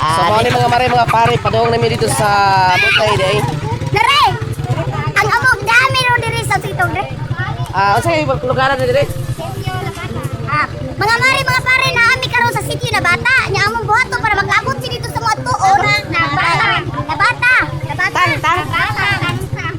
So mga ni mga mare, mga pare, padung namin dito sa Butay day. Dere! Ang amog dami ro diri sa sitong dre. Ah, unsa kay lugaran ni dire? Ah, mga mare, mga pare, naami karon sa sitio na bata. Nya among buhaton para makaabot si dito sa mga tuon na bata. Na bata. Na bata. Tang, tang.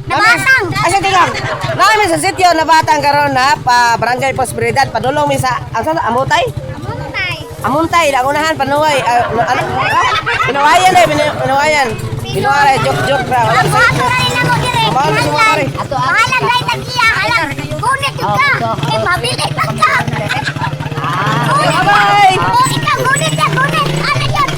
Na batang. Asa tigang? Namin sa sitio na batang karon na pa Barangay Prosperidad, padulong mi sa ang sa Amutay. Amuntay. Amuntay, lagunahan panuway. Ah, ano, ano? Ah, Pinuwayan eh, pinuwayan. Pinuwayan, joke joke ra. Ang buhaton na nila mo dire. Mahal sa mga pare. Bahalang dahil tag-iya, halang. Gunit yun ka. Eh, mabilis lang ka. Gunit ka. Bye-bye. Oh, ikaw, gunit ka, gunit. Ano yun?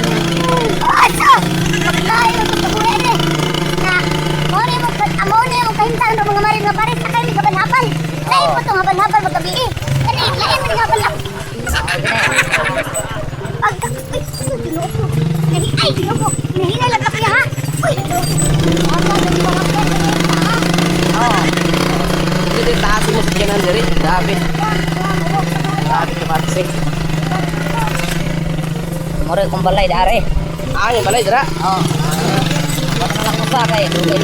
Asa! Maglayo sa kabuhi ni. Na, mo na mo amo na mo kahimtang ng mga marin nga pares na kayo habal-habal. Lain mo tong habal-habal magabi eh. Kani lain mo habal. Pag uy, Ginoo ko. Nahi ay Ginoo ko. Nahina lang ako ha. Uy. Oh. Dito taas mo sa kanan diri. Grabe. Grabe ka patsi. Mura kong balay dare. Ah, yung balay dira. Oh. Wala na lang ko pa kay dugay.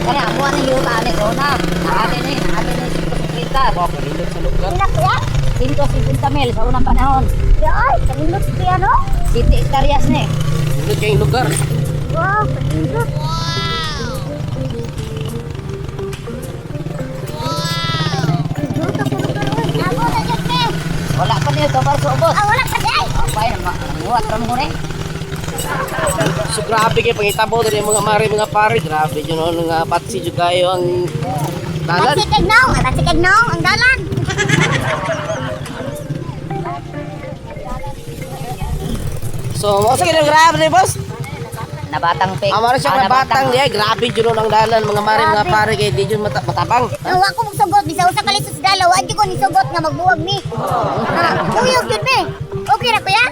Kaya mo ani yuta ani ko na. Naate ni, naate ni 150. Oh, kanindot sa lugar. Wala kuya. 150 mil sa unang panahon. Ay, kanindot kuya no. 7 hektaryas ni. Nindot kayong lugar. Wow, kanindot. Wow. Abo na jud me. Wala pa niyo kabar sa ubos. Ah, wala pa di ay. Pay na manguhat ra mo ni. So grabe kay pangitabo diri mga mare mga pare. Grabe jud no nga patsi jud kayo ang dalan. Batsi kay naong, batsi kay naong ang dalan. So mo sa kinang grabe ni boss. Nabatang pig. Amara siya Ah, na batang di ay grabe jud ang dalan mga mare mga pare kay di jud matabang. Ang wa ko magsugot bisa usa ka lisod sa dalaw, wa jud ko nisugot nga magbuwag mi. Ah, kuyog jud mi. Okay ra kuya?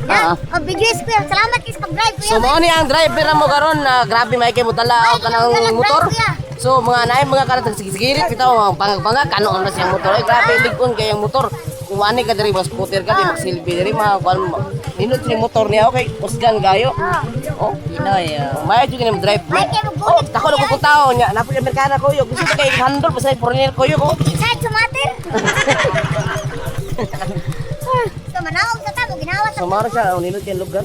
Ah. Na, oh, video is kuya. Salamat kay sa pag-drive kuya. So mao ni ang driver na mo karon na grabe may kay mo dala og kanang motor. So mga naay mga karon sigisigirit bitaw ang bangag-bangag kano na siyang motor. Ay grabe ligon kay ang motor. Kung ani ka diri mas scooter ka di magsilbi diri mga kuan mo. Nindot ni motor niya okay kusgan kayo. Ah. Oh, Pinoy. Oh. may jud ni drive. May kay Oh, magbulit. tako na ko tao nya. Napod Amerikana ko yo. Gusto kay handle basta foreigner ko yo ko. Inside sumater. So manaog sa tabo ginawa sa So mao ra siya ang nindot kay lugar.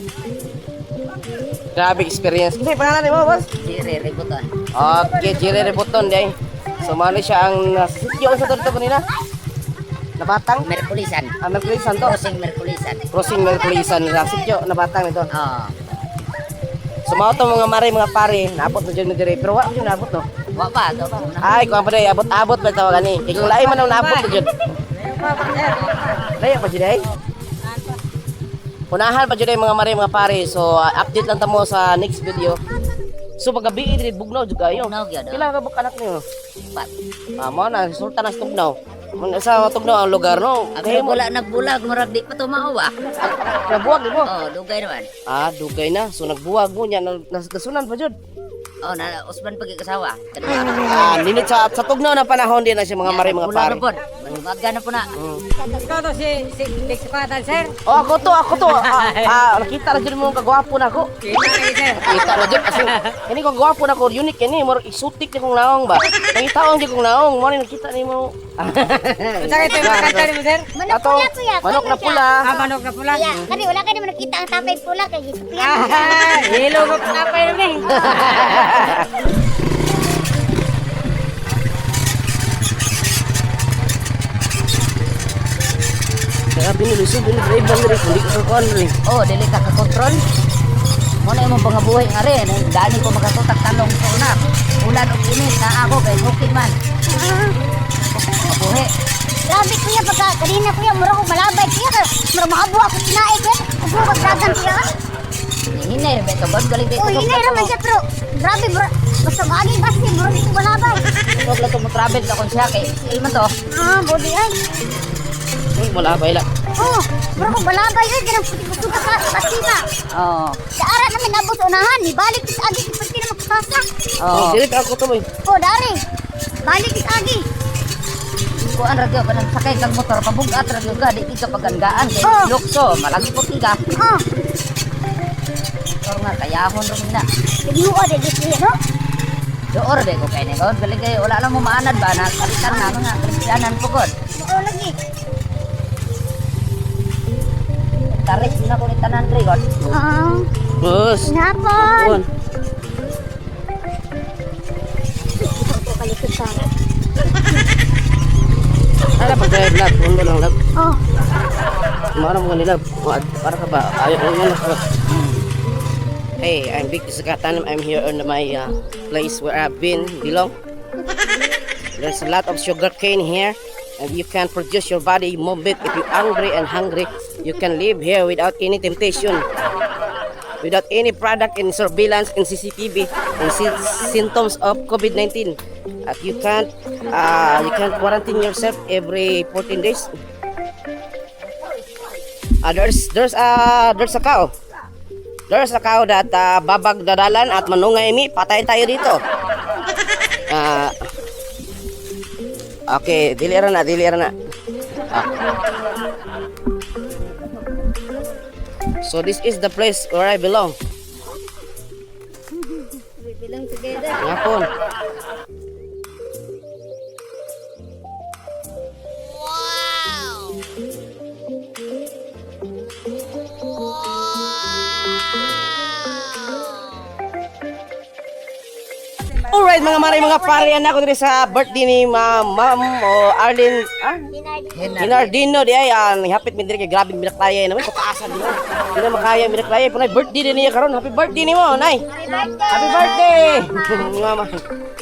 Grabe experience. Kasi pangalan nimo boss? Jere Rebuton. Okay, Jerry Rebuton day. So mao ni siya ang nasa sityo sa to kanina. Nabatang. Merkulisan. Ah, Merkulisan to. Crossing Merkulisan. Crossing Merkulisan na sityo nabatang nito. Oh. So mao to mga mare mga pare, naabot na jud mi dire pero wa jud naabot no. Wa pa to pa. Ay, kuan pa day, abot-abot ba tawag ani. Kay kung lain man ang naabot na jud. Layo pa jud ay. Unahan pa jud ay mga mare mga pare. So update lang ta mo sa next video. So paggabi diri bugnaw jud kayo. Bugnaw gyud, oh. Pila ka buk anak niyo? Pat. Ah, mo na resulta na sa tugnaw. Mo na sa tugnaw ang lugar no. Ang pero wala nagbulag murag di pa tumawa. Nabuwag di mo. Oh, dugay naman. Ah, dugay na. So nagbuwag mo niya nasunan pa jud. Oh, na usban pag ikasawa. Ah, nindot sa tugnaw na panahon din na siya mga mare mga pare. Bulag na pod. Manumaga na po na. Ikaw to si si Sukatan, sir. Oh, ako to, ako to. Ah, ah, nakita ra jud mo ang kagwapo na ako. Kita ni sir. Kita ra jud kasi kini ko gwapo na ko, unique kini, more exotic ni kong naong ba. Nangitaon jud kong naong, mo ni nakita nimo. Unsa kay tayo makanta nimo, sir? Manok Ato, pula kuya. manok na Kuya. pula. Ah, manok na pula. Kuya, kani wala ka naman nakita ang tapay pula kay gisupian. Ah, hilo ko tapay ni. Grabe ni lisod ni driver ni hindi ko kuan rin. Oh, dili ka kakontrol. Mo na imong pangabuhi nga rin. Dali ko makatutak talong sa una. Ulan og init na ako kay bukid man. Pangabuhi. Grabe kuya pagka kanina kuya mura ko malabay kuya. Mura mahabuha ko kinae kuya. Ug dagan kuya. Hinay ra ba ito? Galing dito. Uy, hinay ra man siya pero grabe mura basta maagi basta mura ko malabay. Huwag lang mo travel ka kung siya kay ilman to. Ah, body ay. Uy, wala ba ila. Oh, mura ko balabay ay ganang puti-puti ka sa basima. Oh. Sa ara namin nabot sa unahan, ibalik sa agi pagti na Sasa. Oh, Oh, dili pa ako to boy. Oh, dari. Balik is agi. Kuan ra gyud kanang sakay kag motor pabugat ra gyud ka, di ka paganggaan kay Oh. lukso, malagipot ka. Oh, Motor nga kayahon ra na. nagluo de gid no? Door de ko kay ni god, bali kay wala lang mo maanad ba na kalitan na mga Kristiyanan po god. Oo lagi. Tarik na ko ni tanan dre god. Ah, Bus. hapon. Bon. Kalikot sa. Ala pag drive lab, mundo lang lab. Oh, Mara mo nila, para ka ba? Ayaw mo na. Hey, I'm Vic Sakatan. I'm here on my place where I've been belong. There's a lot of sugar cane here, and you can produce your body movement if you're angry and hungry. You can live here without any temptation, without any product in surveillance and CCTV and symptoms of COVID-19. At you can't quarantine yourself every 14 days. Ah, there's a cow. There's a cow that babag dadalan at manungay mi, patay tayo dito. Ah, okay, dili ra na, dili ra na. Ah. So this is the place where I belong. We belong together. Ngapon. Alright mga mare, mga pare, yan ako diri sa birthday ni Ma'am o Arlene, ah? Hinardino di ay hapit mi diri kay grabe minaklaya naman pataasan di. Di na makaya minaklaya punay birthday din niya karon. Happy birthday nimo, nay. Happy birthday. Happy birthday. Mama.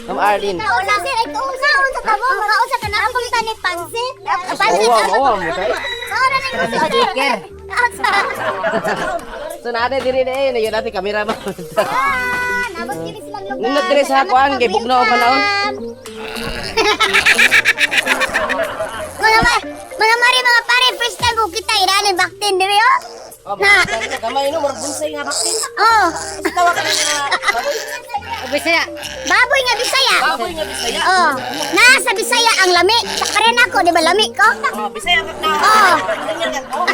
Ma'am Arlene. Kaunsa sir, ay kaunsa unsa ka mo? Kaunsa ka na akong tani pansit. Pansit. Oo, oo, mo tayo. Kaunsa na nimo sir. Kaunsa. So naade diri na eh, nagyan natin kamera mo. Ah, nabot kini silang lugar. Nindot diri sa kuan kay bugnaw ang panahon. Mga ma mga mari mga pare, first time ko kita iranin baktin diri oh. Oh, Na. gamay no, murag bunsay nga baktin. Oh, Tawa ka na nga. Bisaya. baboy nga Bisaya. Baboy nga Bisaya. Oh, nasa Bisaya ang lami. Sa karen ako, di ba lami ko? Oh, Bisaya ka na. Oh. Ganyan ka. Oh.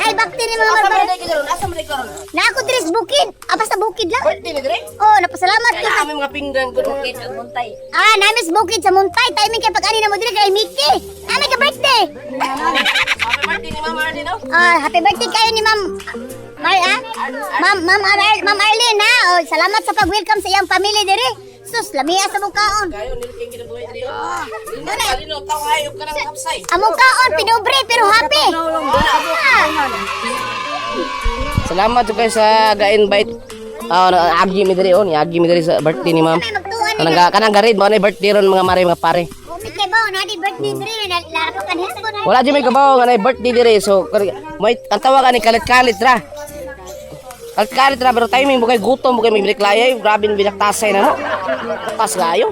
Ay baktin ni mga Asa man barbaro. dai karon? Asa man dai karon? Na ako diri sa bukid. Ah, basta bukid lang. Birthday ni diri? Oh, napasalamat ko. Kaya kami mga pinggan ko. Bukid ang muntay. Ah, namis bukid sa Muntay. Timing kay pag-ani na mo diri kay Mickey. Nami ka birthday. Happy birthday ni Mama Arlene, oh. Ah, happy birthday kayo ni Ma'am Mar ah? Ma'am Ma'am Ma'am Arlene ha. Oh, salamat sa pag-welcome sa iyang pamilya diri. Sus, lamia sa mukhaon. Kayo nilking kinabuhi diri. oh. Dili na tao ayop ka nang hapsay. Ang mukhaon pinubre pero happy. Ah, Salamat jud kayo sa ga-invite. Ah, agi mi diri on, agi mi diri sa birthday ni Ma'am. May magtuon ni Kanang kanang garid mo na birthday ron mga mare mga pare. Umi kay ba na di birthday diri na laro kan hapon. Wala jud may kabaw nga nay birthday diri so may ang tawag ani kalit-kalit ra. Kalit-kalit ra pero timing mo kay gutom mo kay may biliklayay, grabe ni binaktasay na mo. Tas kayo.